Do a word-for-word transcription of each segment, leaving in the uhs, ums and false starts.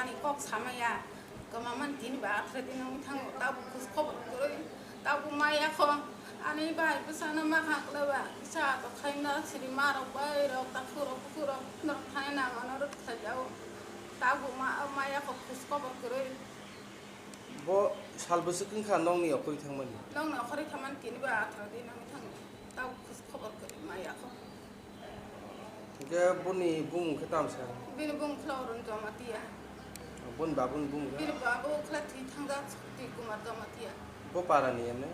Kok samaya, kwmaman tini ba athra din wng thango, tabuk khus khobor kwrwi, tabuk maya kho, ani bai bwsano ma kha kwlaiba, kisa to khaina siri ma rok bai rok, takhu rok, bukhu rok, norok thani nang ano rwk thai jao, tabuk ma, maya kho khus khobor kwrwi. Bo sal bwswk wngkha nokni okhorwi thangmani? Nokni okhorwi thangmani tini ba athra din wng thango, tabuk khus khobor kwrwi maya kho. Hingke boni bumung khe tamo se? Bini bumung khe Arun Jamatia. Boni babuni bumung khe? Bini babu khe thwi thangjak Shakti Kumar Jamatia. Bo para ni emne?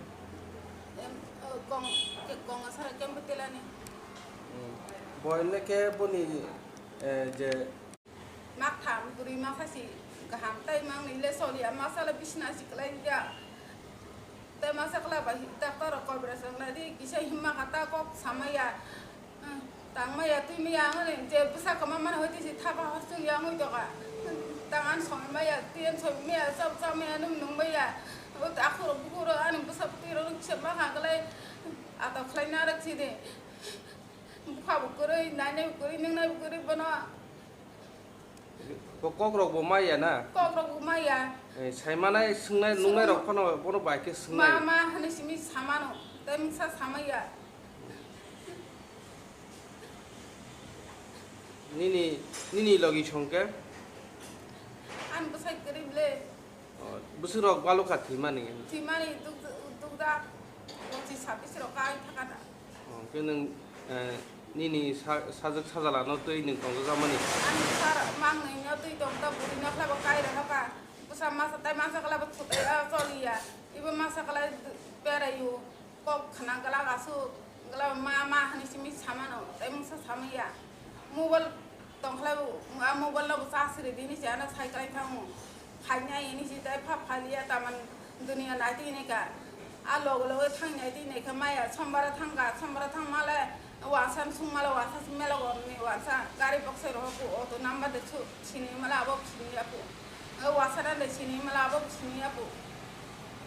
Em, o, Gong-, ke-, Gongasara Kempetelani. Hmm. Bo emne khe boni, eh, je maktham bwrwi masa si kaham tei mangni le soliya, masa le bisina si kwlai ya. Tei masa kwlai bai doctor rok kobra song nai di, kisa himma kha ta kok samaya. Hmm, tangmaya twimaya ang ni je bwsa kwma mani hoi tisi thapa hosung ya wngwi tongkha. Tang ani songwi maya, twi ani songwi maya, chap chap maya, nung nung maya. O akhurok bukhurok ani bwsa bwtwi rok kisa ma kha kwlai ato khlai narwk si di. Bwkha bo kwrwi, nainai bo kwrwi, nungnai bo kwrwi bono. Bo kok rok bo maya na? Kok rok bo maya. Eh, sai manai, swngnai, nungnai rok phano bono bai khe swngnai. Ma, ma, hwnwi simi samano, tei mungsa samaya. Nini, nini logi song khe? Ani bwsai kwrwi le. Oh, bwswk rok balukha thwimani? Thwimani duk-, dukjak, pochis sabis rok kai thaka da. Oh, khe nwng, eh, nini sa-, sajwk sajala no twi nwng tongjakmani? Ani sar mang nwi no twi tong ta bwrwi no khlai bo kai rw no ka. Bwsa masa tai masa kala bo thutai ya choli ya. Ibo masa kala berai o. Kok khna glak aswk, glak ma, ma hwnwi simi samano, tei mungsa samaya. Mobile tongkhlai bo, a mobile no bo charge ridi hinwi se ano sai kwlai thango. Phainai hinwi se tei pha phaliya taman duniya naitwi hinwi ka. A loge loge thangnai twi hinwi khe maya, sombara thangkha, sombara thangmale wansa sungmale wansa si mela gorni wansa gari boksai rohorkhu auto number de su sini mala abo sini yapu. Wansa dan de sini mala abo sini yapu.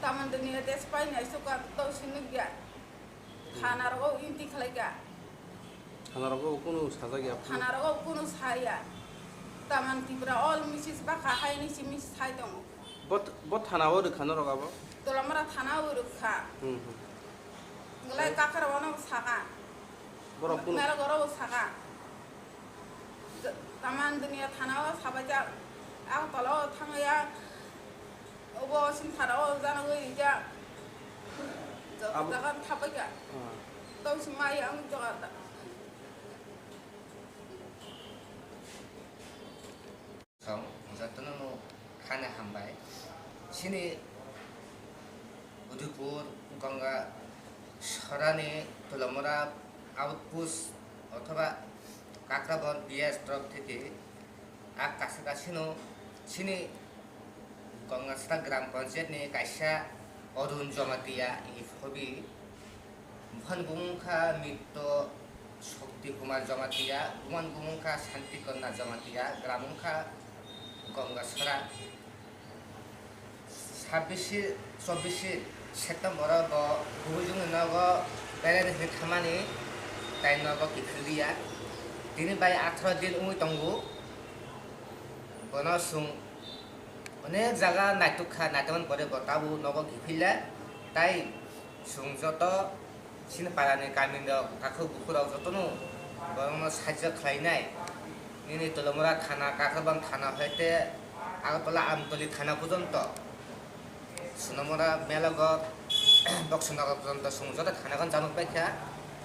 Taman duniya des painai suka tau sinuk ya. Thana rogo inti khlai ka. Thana rogo kunu sajak ya. Thana rogo kunu saya. Taman Tripura all misis ba ka hai ni si misis hai tongo. Bo, bo thana o rwkha norok abo? Tolamara thana o rwkha. Hmm, hmm. Nglai kakar wano saka. Borok kunu mela goro saka. Taman duniya thana o sabaijak. Ang tola o thangya. Obo sing thara o jana gwi rijak. Joto jaga thabai ka. Ah. Tau si mai ang jaga ta. Song, jotono no khana hambai. Sini Udaipur, Ganga, Sorani, Tulamura, Outpost, othoba Kakrabon P S torop theke a kasika sino sini Gangasara Gram Panchayat ni kaisa Arun Jamatia i phobi. Buphani bumung kha Mitto Shakti Kumar Jamatia, buman bumung kha Shanti Kanya Jamatia, gram wngkha Gangasara. Sabbishi, chobbishi September o bo Bubuijwngni nogo berai hinwi thamani, tai nogo kiphilya. Tini bai atharo din wngwi tongo. Bono chwng onek jaga naituk kha, naitukmani pore bo tabuk nogo kiphilya. Tai chwng joto Chini parani kaminirok, takhuk bukhurok jotono borokno sahajyo khlainai. Nini Tulamura thana, Kakrabon thana hai tei Agartala Amtoli thana porjonto, Sonamura, Melago, Boksanagar porjonto chwng joto thanakon janok paikha.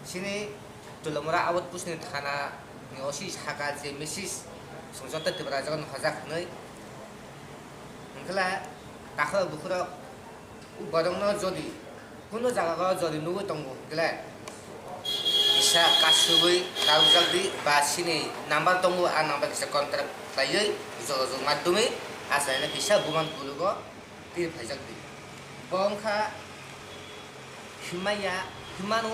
Chini Tulamura Outpost ni thana ni O C saka je misis chwng joto Tiprajagno hojak hwnwi. Hwnkhe la takhuk bukhurok Borokno jodi kuno jaga o jodi nugwi tongo hwnkhe kisa kasugwi narwkjak di ba chini number tongo, a number kisa contact khlaiwi jogajog madhyome achaino kisa buman kulugo twi phaijak di. Bo wngkha himaya, himano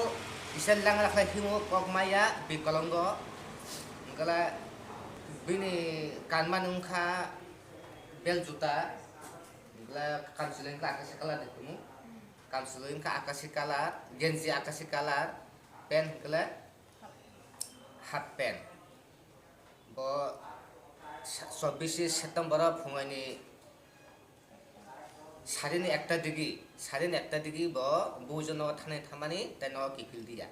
kisa langra khlai himo, kok maya bikolongo, hwnkhe bini kanmani wngkha bel juta. Bwla kamchwlwi wngkha akashi colour ni kumu. Kamchwlwi wngkha akashi colour, genji akashi colour, pant hwnkhe half pant. Bo Chobbish September o phungaini sarini ekta digi, sarini ekta digi bo buijo nogo thani thamani tei nogo kiphil diya.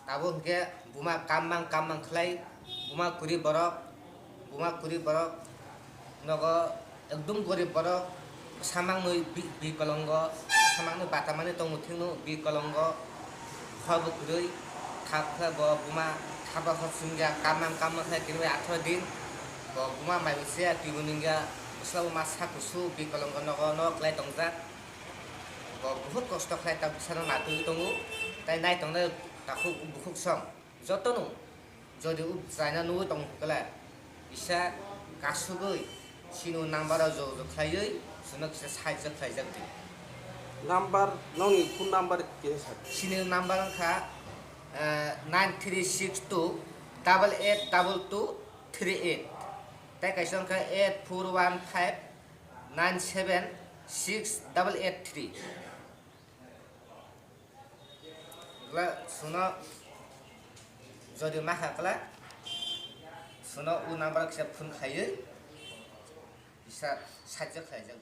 Abo hwnkhe buma kammang kammang khlai, buma kwrwi borok, buma kwrwi borok nogo ekdum gorib borok, samang nwi bi-, bikolongo, samang nwi batamani tongo thwngno bikolongo, khorbo kwrwi, thap khe bo buma thapa hor chwngya, kammang kammang khlai tini bai atharo din, bo buma maibo chaya, twibo nungya, bwsla buma sa kusu bikolongo nogo no klai tongjak. Bo buhut kosto khlai ta bwsano natwi tongo, tei nai tongnai takhuk bukhuk song. Jotono jodi o chaina nugwi tong kla, kisa kasugwi chini number o jog jog khlaiwi chwngno kisa sahajyo khlaijak di. Number, nokni phone number kisa sa. Chini number wngkha, eh, nine three six two double eight double two three eight. Tei kaisa wngkha eight four one five nine seven six double eight three. Kla chwngno jodi makha kla chwngno o number kisa phone khaiwi kisa sahajyo khlaijak.